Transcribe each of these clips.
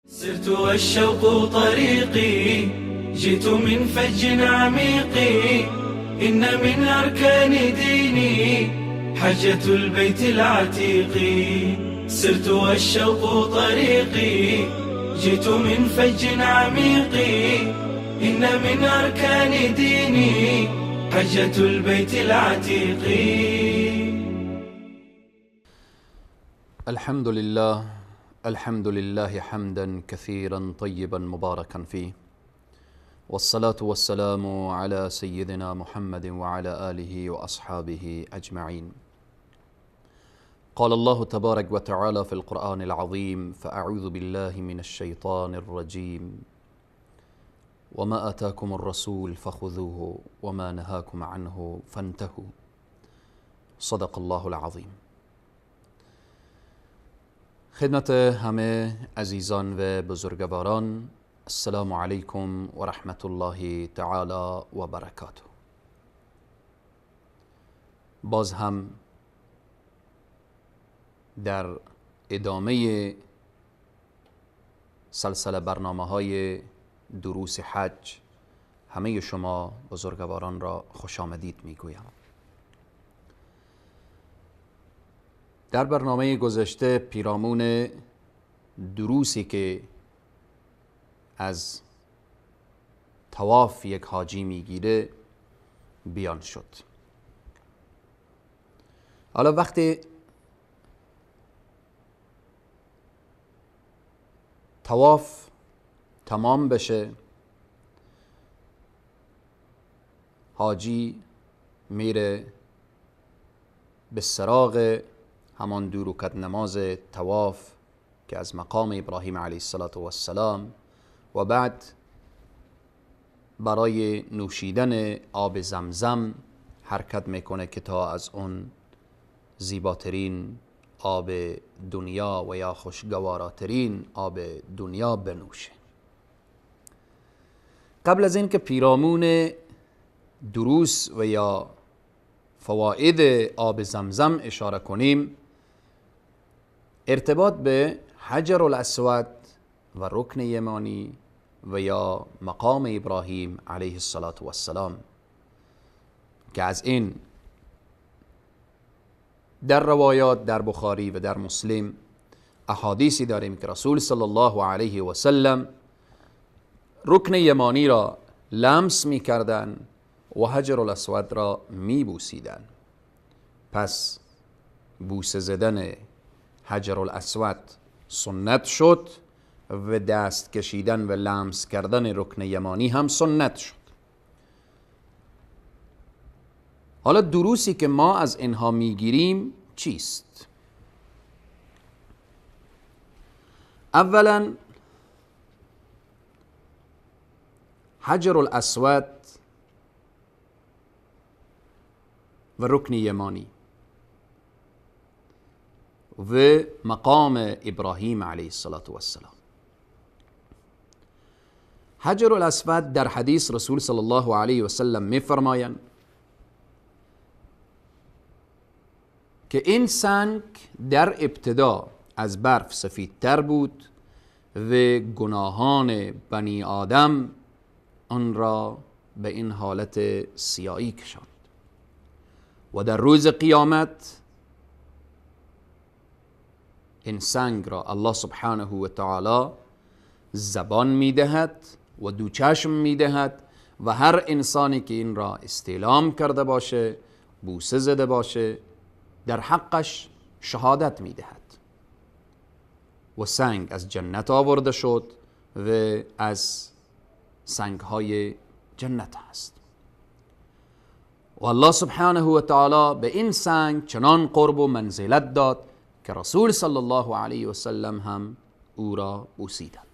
سرت والشوق طريقي، جئت من فج عميق، إن من أركان ديني حجة البيت العتيق. سرت والشوق طريقي، جئت من فج عميق، إن من أركان ديني حجة البيت العتيق. الحمد لله، الحمد لله حمدا كثيرا طيبا مباركا فيه، والصلاة والسلام على سيدنا محمد وعلى آله وأصحابه أجمعين. قال الله تبارك وتعالى في القرآن العظيم: فأعوذ بالله من الشيطان الرجيم، وما آتاكم الرسول فخذوه وما نهاكم عنه فانتهوا. صدق الله العظیم. خدمت همه عزیزان و بزرگواران، السلام علیکم و رحمت الله تعالی و برکاته. باز هم در ادامه سلسله برنامه های دروس حج همه شما بزرگواران را خوش آمدید میگویم. در برنامه گذشته پیرامون دروسی که از طواف یک حاجی میگیره بیان شد. حالا وقتی طواف تمام بشه، حاجی میره به سراغ همان دو رکعت نماز طواف که از مقام ابراهیم علیه السلام و بعد برای نوشیدن آب زمزم حرکت میکنه که تا از اون زیباترین آب دنیا و یا خوشگواراترین آب دنیا بنوشه. قبل از اینکه پیرامون دروس و یا فواید آب زمزم اشاره کنیم، ارتباط به حجر الاسود و رکن یمانی و یا مقام ابراهیم علیه السلام که از این در روایات در بخاری و در مسلم احادیثی داریم که رسول صلی الله علیه و سلم رکن یمانی را لمس می کردن و حجر الاسود را می بوسیدن. پس بوسه زدن حجر الاسود سنت شد و دست کشیدن و لمس کردن رکن یمانی هم سنت شد. حالا دروسی که ما از اینها میگیریم چیست؟ اولا حجر الاسود و رکن یمانی و مقام ابراهیم علیه السلام. حجر الاسود در حدیث رسول صلی الله علیه و سلم میفرمایند که این سنگ در ابتدا از برف سفیدتر بود و گناهان بنی آدم آن را به این حالت سیاهی کشاند و در روز قیامت این سنگ را الله سبحانه و تعالی زبان میدهد و دو چشم میدهد و هر انسانی که این را استعلام کرده باشه، بوسه زده باشه، در حقش شهادت میدهد. و سنگ از جنت آورده شد و از سنگهای جنت هست. و الله سبحانه و تعالی به این سنگ چنان قرب و منزلت داد که رسول صلی الله علیه و سلم هم او را بوسیدند،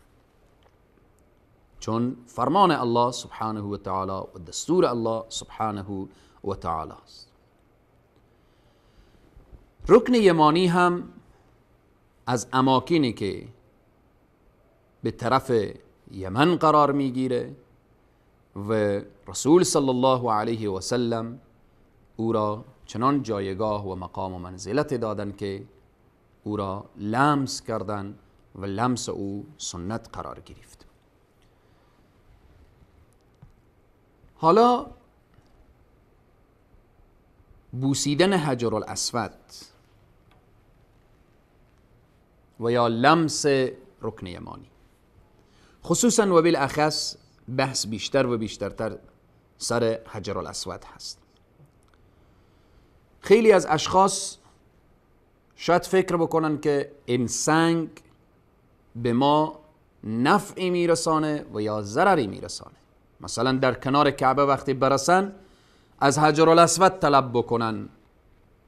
چون فرمان الله سبحانه و تعالی و دستور الله سبحانه و تعالی است. رکن یمانی هم از اماکنی که به طرف یمن قرار میگیره و رسول صلی الله علیه و سلم او را چنان جایگاه و مقام و منزلت دادن که او را لمس کردن و لمس او سنت قرار گرفت. حالا بوسیدن حجر الاسود و یا لمس رکن یمانی، خصوصا و بالاخص بحث بیشتر و بیشترتر سر حجر الاسود هست. خیلی از اشخاص شاید فکر بکنن که این سنگ به ما نفعی میرسانه و یا ضرری میرسانه. مثلا در کنار کعبه وقتی برسن از حجر الاسود طلب بکنن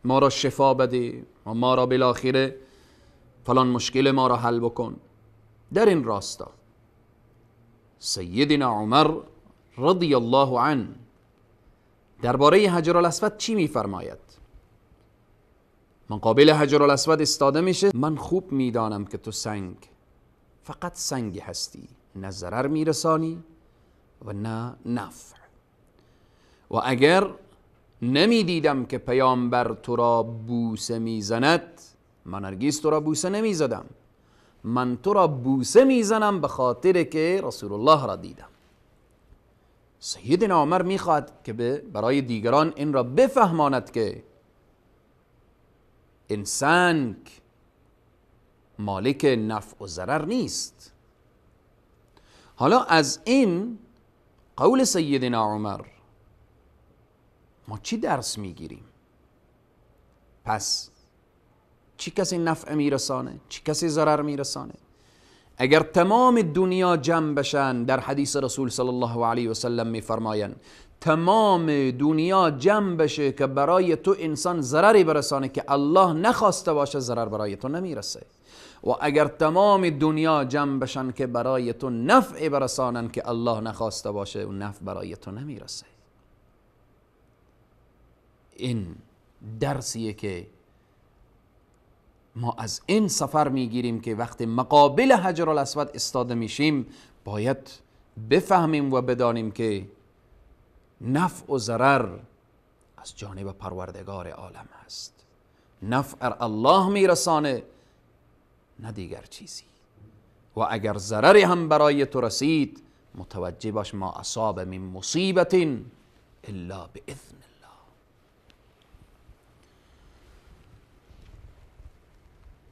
ما را شفا بده و ما را بالاخره فلان مشکل ما را حل بکن. در این راستا سیدنا عمر رضی الله عنه درباره حجر الاسود چی میفرماید؟ من قابل حجر الاسود استاده میشه، من خوب میدانم که تو سنگ، فقط سنگی هستی، نه ضرر میرسانی و نه نفع، و اگر نمیدیدم که پیامبر تو را بوسه میزند من هرگز تو را بوسه نمیزدم، من تو را بوسه میزنم به خاطر که رسول الله را دیدم. سیدنا عمر میخواد که برای دیگران این را بفهماند که این سنگ مالک نفع و ضرر نیست. حالا از این قول سیدنا عمر ما چی درس میگیریم؟ پس چی کسی نفع میرسانه، چی کسی ضرر میرسانه؟ اگر تمام دنیا جمع بشن، در حدیث رسول صلی الله علیه و سلم میفرمایند تمام دنیا جمع بشه که برای تو انسان ضرری برسانه که الله نخواسته باشه، ضرر برای تو نمیرسه. و اگر تمام دنیا جمع بشن که برای تو نفع برسانن که الله نخواسته باشه، اون نفع برای تو نمیرسه. این درسیه که ما از این سفر میگیریم که وقتی مقابل حجر الاسود استاده میشیم باید بفهمیم و بدانیم که نفع و ضرر از جانب پروردگار عالم هست. نفع الله میرسانه نه دیگر چیزی، و اگر ضرری هم برای تو رسید متوجه باش ما اصاب من مصیبت الا باذن الله.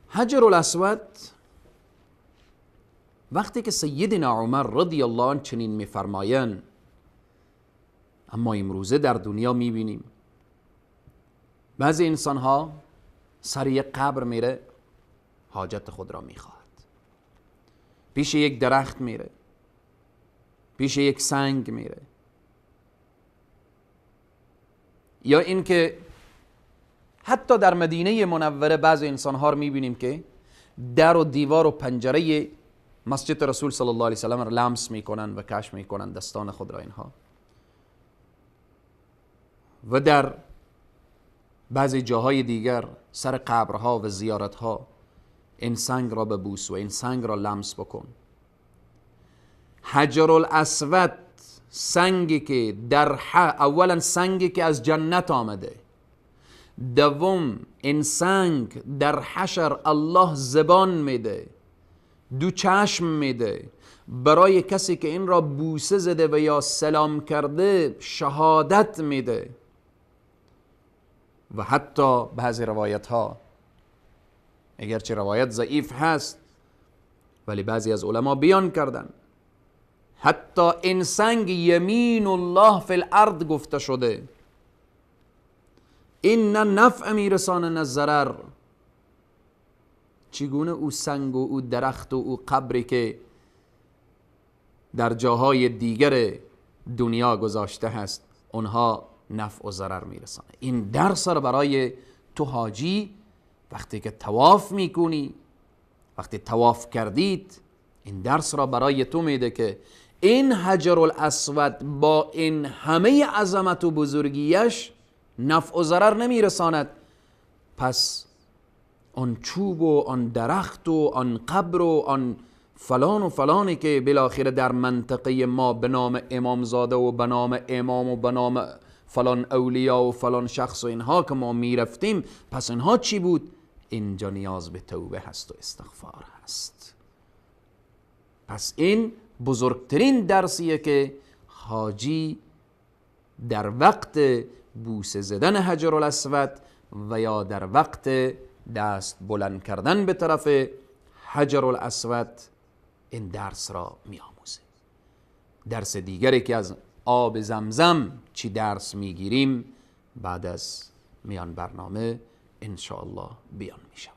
حجر الاسود وقتی که سیدنا عمر رضی الله عنه چنین میفرمایند، اما امروزه در دنیا میبینیم بعضی انسان ها سر یک قبر میره حاجت خود را میخواهد، پیش یک درخت میره، پیش یک سنگ میره، یا اینکه حتی در مدینه منوره بعضی انسان ها رو میبینیم که در و دیوار و پنجره مسجد رسول صلی الله علیه وسلم را لمس میکنن و کش میکنن دستان خود را اینها، و در بعضی جاهای دیگر سر قبرها و زیارتها این سنگ را ببوس و این سنگ را لمس بکن. حجر الاسود سنگی که در اولا سنگی که از جنت آمده، دوم این سنگ در حشر الله زبان میده، دو چشم میده، برای کسی که این را بوسه زده و یا سلام کرده شهادت میده. و حتی بعضی روایت ها اگرچه روایت ضعیف هست ولی بعضی از علما بیان کردن حتی این سنگ یمین الله فی الارض گفته شده، این نه نفع میرسانه نه ضرر. چگونه او سنگ و او درخت و او قبری که در جاهای دیگر دنیا گذاشته هست اونها نفع و ضرر میرسانه. این درس را برای تو حاجی وقتی که طواف میکنی، وقتی طواف کردید، این درس را برای تو میده که این حجر الاسود با این همه عظمت و بزرگیش نفع و ضرر نمیرساند. پس آن چوب و آن درخت و آن قبر و آن فلان و فلانی که بالاخره در منطقه ما به نام امامزاده و به نام امام و به نام فلان اولیا و فلان شخص و اینها که ما میرفتیم، پس اینها چی بود؟ اینجا نیاز به توبه هست و استغفار هست. پس این بزرگترین درسیه که حاجی در وقت بوسه زدن حجر الاسود و یا در وقت دست بلند کردن به طرف حجر الاسود این درس را می آموزه. درس دیگری که از آب زمزم چی درس میگیریم بعد از میان برنامه انشاءالله بیان می شود.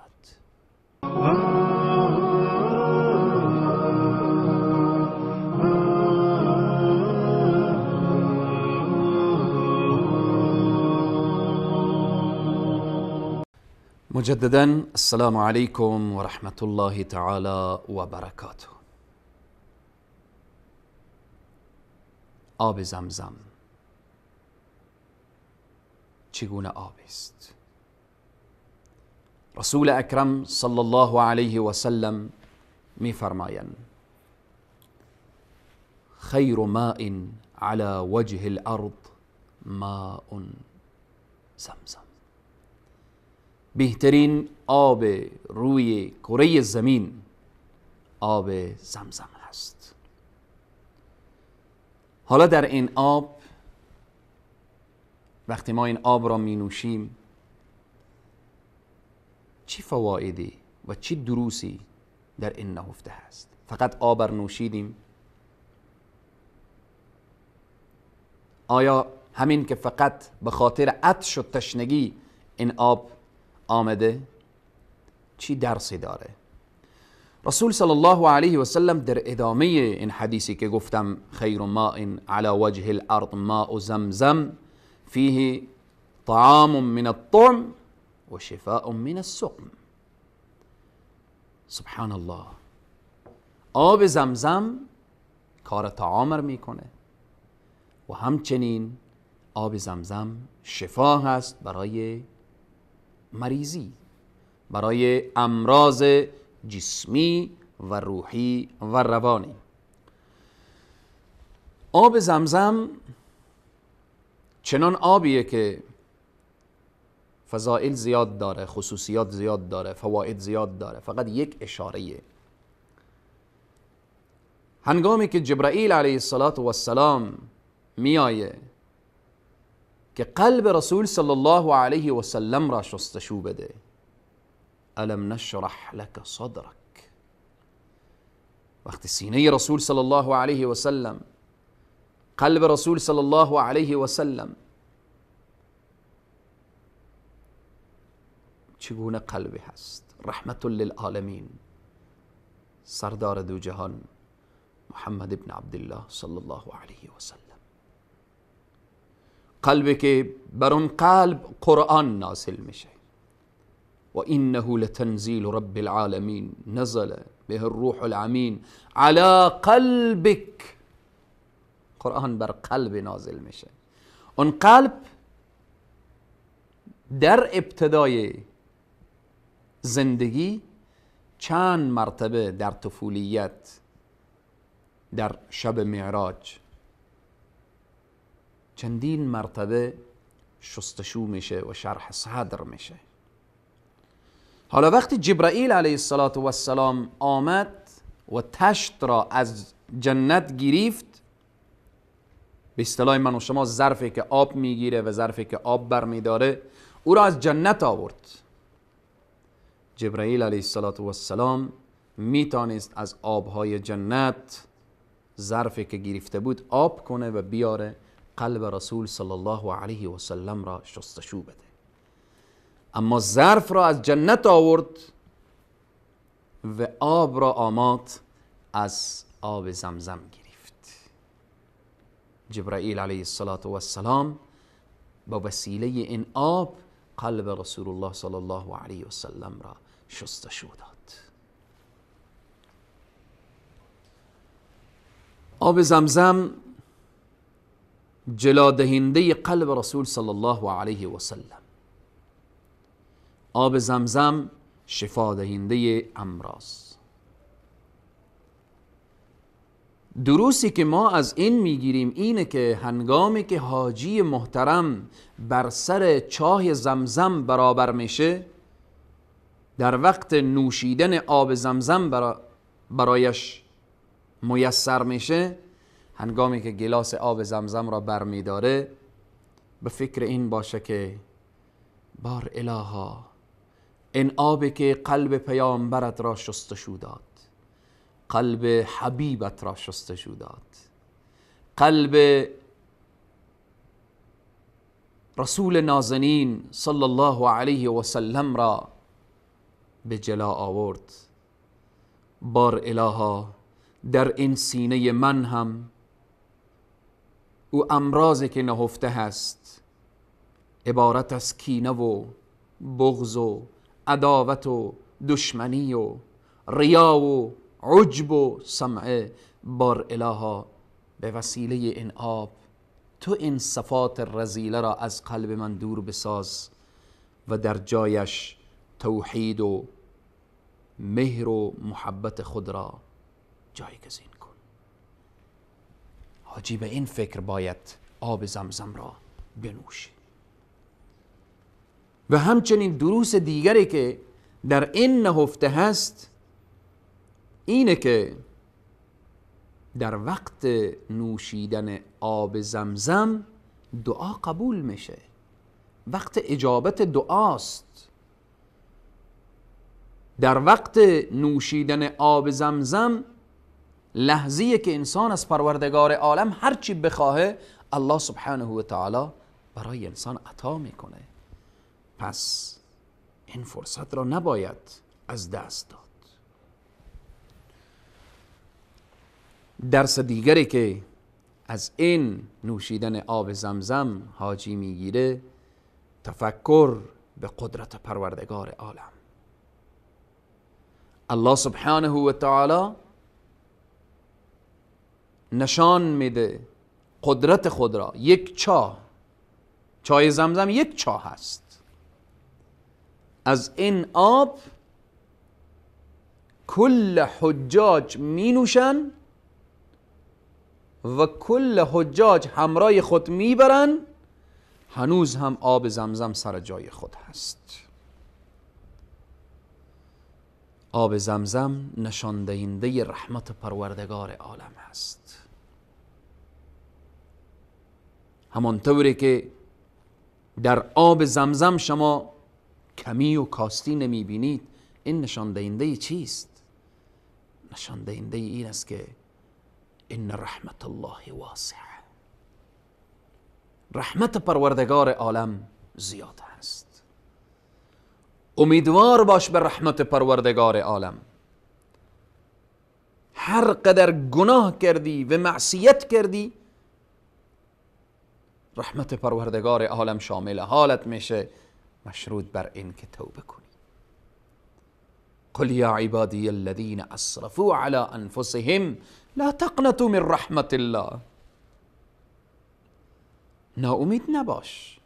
مجددا السلام علیکم و رحمت الله تعالی و برکاته. آب زمزم چگونه آب است؟ رسول اکرم صلی الله علیه و سلم می فرمایند خیر ماء على وجه الارض ماء زمزم. بهترین آب روی کره زمین آب زمزم هست. حالا در این آب وقتی ما این آب را می نوشیم چی فوایدی و چی دروسی در این نهفته هست؟ فقط آب را نوشیدیم؟ آیا همین که فقط به خاطر عطش و تشنگی این آب آمده؟ چی درسی داره؟ رسول صلی الله علیه و سلم در ادامه این حدیثی که گفتم خیر ماء على وجه الارض ماء زمزم فیه طعام من الطعم و شفاء من السقم. سبحان الله، آب زمزم کار طعام میکنه و همچنین آب زمزم شفا هست برای مریضی، برای امراض جسمی و روحی و روانی. آب زمزم چنان آبیه که فضائل زیاد داره، خصوصیات زیاد داره، فواید زیاد داره. فقط یک اشاره. هنگامی که جبرائیل علیه السلام میایه که قلب رسول صلی الله علیه و سلم را شستشو بده، الم نشرح لك صدرک. وقتی سینه رسول صلی الله علیه و سلم، قلب رسول صلی الله علیه و سلم چگونه قلبی هست؟ رحمت للعالمین، سردار دو جهان محمد ابن عبدالله صلی الله علیه و سلم، قلبی که بر اون قلب قرآن نازل میشه. و انه لتنزیل رب العالمین نزل به الروح الامین على قلبك. قرآن بر قلب نازل میشه. اون قلب در ابتدای زندگی چند مرتبه در طفولیت، در شب معراج چندین مرتبه شستشو میشه و شرح صدر میشه. حالا وقتی جبرائیل علیه السلام آمد و تشت را از جنت گرفت، به اصطلاح من و شما ظرفی که آب میگیره و ظرفی که آب برمیداره، او را از جنت آورد. جبرائیل علیه السلام میتانست از آبهای جنت ظرفی که گرفته بود آب کنه و بیاره قلب رسول صلی الله علیه و سلم را شستشو بده. اما ظرف را از جنت آورد و آب را آماد از آب زمزم گرفت. جبرائیل علیه السلام با وسیله این آب قلب رسول الله صلی الله علیه و سلم را شستشو داد. آب زمزم جلا دهنده قلب رسول صلی الله علیه و سلم. آب زمزم شفا دهنده امراض. دروسی که ما از این میگیریم اینه که هنگامی که حاجی محترم بر سر چاه زمزم برابر میشه، در وقت نوشیدن آب زمزم برایش میسر میشه، هنگامی که گلاس آب زمزم را برمیداره به فکر این باشه که بار الها، این آبی که قلب پیامبرت را شستشو داد، قلب حبیبت را شستشو داد، قلب رسول نازنین صلی الله علیه و سلم را به جلا آورد، بار الها در این سینه من هم او امراضی که نهفته هست عبارت از کینه و بغض و عداوت و دشمنی و ریا و عجب و سمعه، بار الها به وسیله این آب تو این صفات رذیله را از قلب من دور بساز و در جایش توحید و مهر و محبت خود را جایگزین کن. حاجی به این فکر باید آب زمزم را بنوشه. و همچنین دروس دیگری که در این نهفته هست اینه که در وقت نوشیدن آب زمزم دعا قبول میشه، وقت اجابت دعاست. در وقت نوشیدن آب زمزم لحظه‌ای که انسان از پروردگار عالم هرچی بخواهه الله سبحانه و تعالی برای انسان عطا میکنه. پس این فرصت را نباید از دست داد. درس دیگری که از این نوشیدن آب زمزم حاجی میگیره تفکر به قدرت پروردگار عالم. الله سبحانه و تعالی نشان میده قدرت خود را. یک چاه، چای زمزم یک چاه هست، از این آب کل حجاج می نوشن و کل حجاج همراه خود میبرن، هنوز هم آب زمزم سر جای خود هست. آب زمزم نشان دهنده رحمت پروردگار عالم هست. همانطوری که در آب زمزم شما کمی و کاستی نمی بینید، این نشان دهنده چیست؟ نشان دهنده این است که ان رحمت الله واسع، رحمت پروردگار عالم زیاد هست. امیدوار باش به رحمت پروردگار عالم. هر قدر گناه کردی و معصیت کردی، رحمت پروردگار عالم شامل حالت میشه، مشروط بر این که توبه کنی. قل یا عبادی الذین اسرفوا علی انفسهم لا تقنطوا من رحمت الله. ناامید نباش،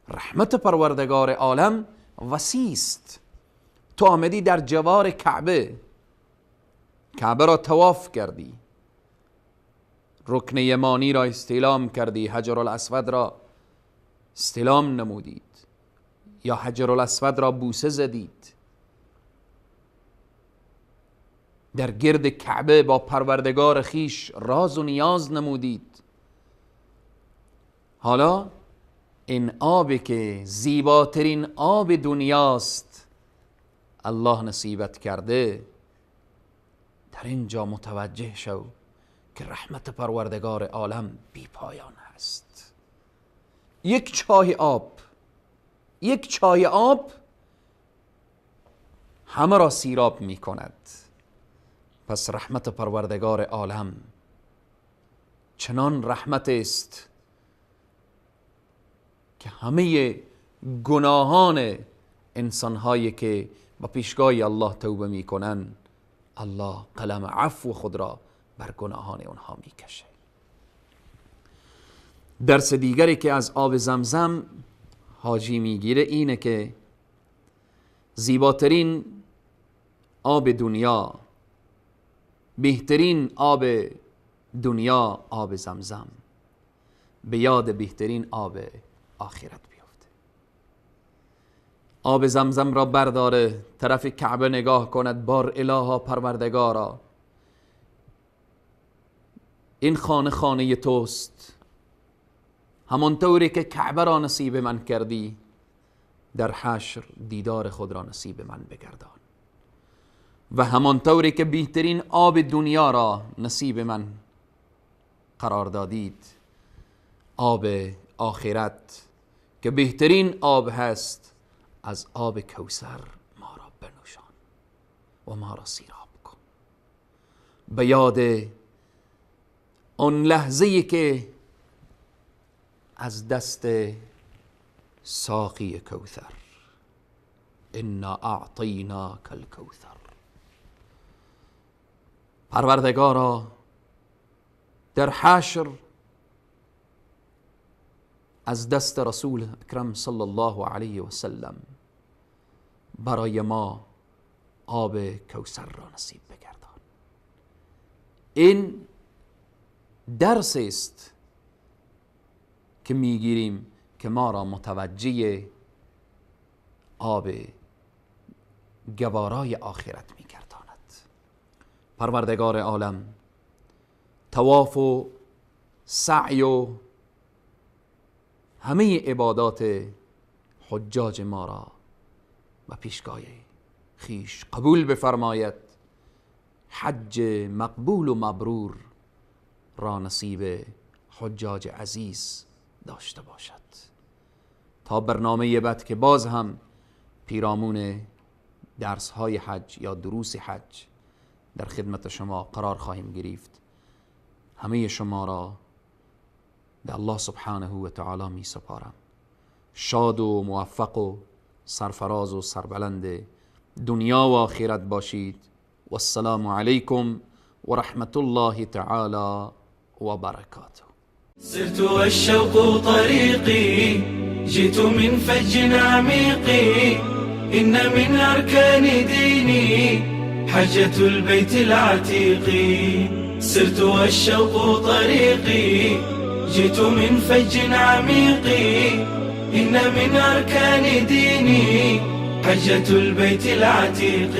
رحمت پروردگار عالم وسیع است. تو آمدی در جوار کعبه، کعبه را طواف کردی، رکن یمانی را استلام کردی، حجر الاسود را استلام نمودید یا حجر الاسود را بوسه زدید، در گرد کعبه با پروردگار خیش راز و نیاز نمودید. حالا این آبی که زیباترین آب دنیاست الله نصیبت کرده، در اینجا متوجه شو که رحمت پروردگار عالم بی پایان هست. یک چای آب، یک چای آب همه را سیراب می کند. پس رحمت پروردگار عالم چنان رحمت است که همه گناهان انسانهایی که با پیشگاه الله توبه میکنن، الله قلم عفو خود را بر گناهان اونها میکشه. درس دیگری که از آب زمزم حاجی میگیره اینه که زیباترین آب دنیا، بهترین آب دنیا آب زمزم، به یاد بهترین آب آخرت بیفته. آب زمزم را برداره، طرف کعبه نگاه کند، بار الها پروردگارا، این خانه خانه توست، همانطوری که کعبه را نصیب من کردی در حشر دیدار خود را نصیب من بگردان، و همانطوری که بهترین آب دنیا را نصیب من قرار دادید، آب آخرت که بهترین آب هست از آب کوثر ما را بنوشان و ما را سیراب کن. به یاد آن لحظه‌ای که از دست ساقی کوثر، انا اعطیناک الکوثر، پروردگارا در حشر از دست رسول اکرم صلی الله علیه و سلم برای ما آب کوثر را نصیب بگردان. این درس است که میگیریم که ما را متوجه آب گوارای آخرت میگرداند. پروردگار عالم طواف و سعی و همه عبادات حجاج ما را و پیشگاه خیش قبول بفرماید. حج مقبول و مبرور را نصیب حجاج عزیز داشته باشد. تا برنامه بعد که باز هم پیرامون درس های حج یا دروس حج در خدمت شما قرار خواهیم گرفت، همه شما را به الله سبحانه و تعالی می سپارم. شاد و موفق و سرفراز و سربلند دنیا و آخرت باشید. و السلام علیکم و رحمت الله تعالی و برکاته. سرت والشوق طريقي، جئت من فج عميق، إن من أركان ديني حجة البيت العتيق. سرت والشوق طريقي، جئت من فج عميق، إن من أركان ديني حجة البيت العتيق.